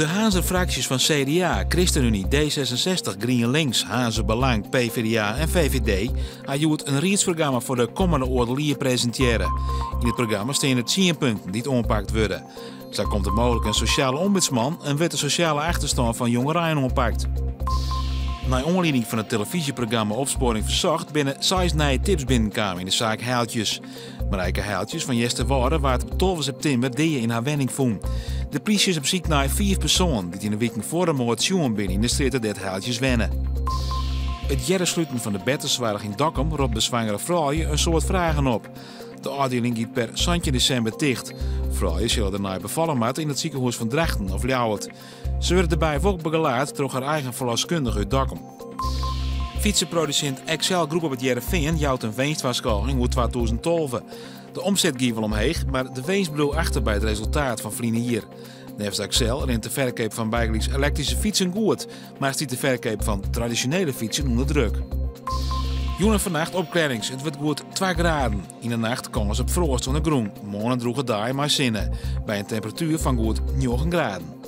De Harnzer fraksjes fan CDA, ChristenUnie, D66, GrienLinks, Harnzer Belang, PvdA en VVD ha hjoed in riedsprogramma foar de kommende oardel jier presintearre. Yn it programma steane tsien punten dy't oanpakt wurde. Sa komt der mooglik in sosjale ombudsman en wurdt de sosjale achterstân fan jongerein oanpakt. Nei oanlieding fan it telefyzjeprogramma Opsporing Verzocht binne seis nije tips binnenkaam yn de saak Heijltjes. Marijke Heijltjes fan Easterwâlde waard op 12 septimber dea yn har wenning fûn. De plysje is op syk nei fiif persoanen dy't yn de wiken foar de moard sjoen binne yn de strjitte dêr't Heijltjes wenne. It earder sluten fan de bertesoarch yn Dokkum ropt by swangere froulju in soad fragen op. De ôfdieling giet per 17 desimber ticht. Froulju sille dêrnei befalle moatte yn it sikehûs fan Drachten of Ljouwert. Se wurde derby wol begelaat troch har eigen ferloskundige út Dokkum. Fytseprodusint Accell Group op It Hearrenfean jout in winstwarskôging oer 2012. De omset gie wol omheech, mar de winst bleau achter by it resultaat fan ferline jier. Neffens Accell rint de ferkeap fan bygelyks elektryske fytsen goed, mar stiet de ferkeap fan tradisjonele fytsen ûnder druk. Jûn en fannacht opklearrings. It wurdt goed 2 graden. Yn de nacht kâns op froast oan de grûn. Moarn in drûge dei mei sinne, by in temperatuer fan goed 9 graden.